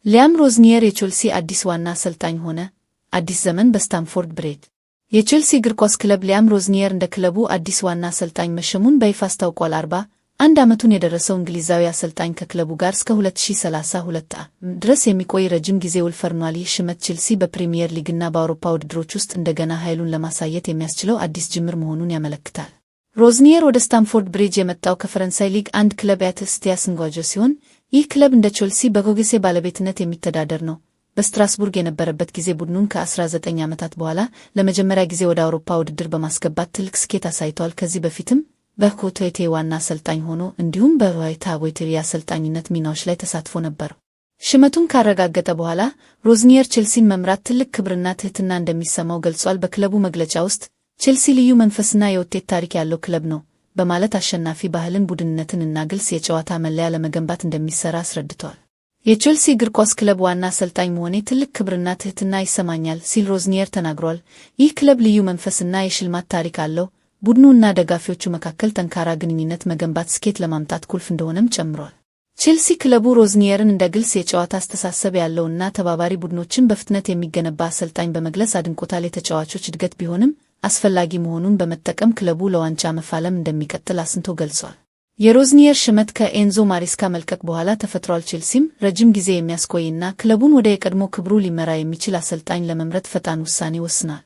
ሊያም ሮዝኒየር የቼልሲ አዲስ ዋና አሰልጣኝ ሆነ። አዲስ ዘመን በስታምፎርድ ብሪጅ። የቼልሲ እግር ኳስ ክለብ ሊያም ሮዝኒየር እንደ ክለቡ አዲስ ዋና አሰልጣኝ መሾሙን በይፋ አስታውቋል። 41 ዓመቱን የደረሰው እንግሊዛዊ አሰልጣኝ ከክለቡ ጋር እስከ 2032 ዓ.ም ድረስ የሚቆይ ረጅም ጊዜ ውል ፈርሟል። ይህ ሹመት ቼልሲ በፕሪሚየር ሊግና በአውሮፓ ውድድሮች ውስጥ እንደገና ኃይሉን ለማሳየት የሚያስችለው አዲስ ጅምር መሆኑን ያመለክታል። ሮዝኒየር ወደ ስታምፎርድ ብሪጅ የመጣው ከፈረንሳይ ሊግ አንድ ክለብ ኤቲኤስ ሳንጓጆ ሲሆን፣ ይህ ክለብ እንደ ቼልሲ በጎጌሴ ባለቤትነት የሚተዳደር ነው። በስትራስቡርግ የነበረበት ጊዜ ቡድኑን ከ19 ዓመታት በኋላ ለመጀመሪያ ጊዜ ወደ አውሮፓ ውድድር በማስገባት ትልቅ ስኬት አሳይቷል። ከዚህ በፊትም በኮቴቴ ዋና አሰልጣኝ ሆኖ እንዲሁም በዋይታ ቦይቴሪ የአሰልጣኝነት ሚናዎች ላይ ተሳትፎ ነበረው። ሹመቱን ካረጋገጠ በኋላ ሮዝኒየር ቼልሲን መምራት ትልቅ ክብርና ትህትና እንደሚሰማው ገልጿል። በክለቡ መግለጫ ውስጥ "ቼልሲ ልዩ መንፈስና የውጤት ታሪክ ያለው ክለብ ነው" በማለት አሸናፊ ባህልን፣ ቡድንነትን እና ግልጽ የጨዋታ መለያ ለመገንባት እንደሚሰራ አስረድቷል። "የቼልሲ እግር ኳስ ክለብ ዋና አሰልጣኝ መሆኔ ትልቅ ክብርና ትህትና ይሰማኛል" ሲል ሮዝኒየር ተናግሯል። "ይህ ክለብ ልዩ መንፈስና የሽልማት ታሪክ አለው። ቡድኑ እና ደጋፊዎቹ መካከል ጠንካራ ግንኙነት መገንባት ስኬት ለማምጣት ቁልፍ እንደሆነም ጨምሯል። ቼልሲ ክለቡ ሮዝኒየርን እንደ ግልጽ የጨዋታ አስተሳሰብ ያለውና ተባባሪ ቡድኖችን በፍጥነት የሚገነባ አሰልጣኝ በመግለጽ አድንቆታል። የተጫዋቾች እድገት ቢሆንም አስፈላጊ መሆኑን በመጠቀም ክለቡ ለዋንጫ መፋለም እንደሚቀጥል አስንቶ ገልጿል። የሮዝኒየር ሹመት ከኤንዞ ማሬስካ መልቀቅ በኋላ ተፈጥሯል። ቼልሲም ረጅም ጊዜ የሚያስቆይና ክለቡን ወደ የቀድሞ ክብሩ ሊመራ የሚችል አሰልጣኝ ለመምረጥ ፈጣን ውሳኔ ወስኗል።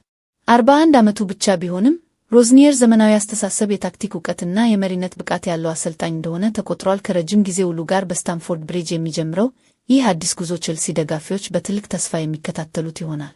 41 ዓመቱ ብቻ ቢሆንም ሮዝኒየር ዘመናዊ አስተሳሰብ፣ የታክቲክ እውቀትና የመሪነት ብቃት ያለው አሰልጣኝ እንደሆነ ተቆጥሯል። ከረጅም ጊዜ ውሉ ጋር በስታምፎርድ ብሪጅ የሚጀምረው ይህ አዲስ ጉዞ ቼልሲ ደጋፊዎች በትልቅ ተስፋ የሚከታተሉት ይሆናል።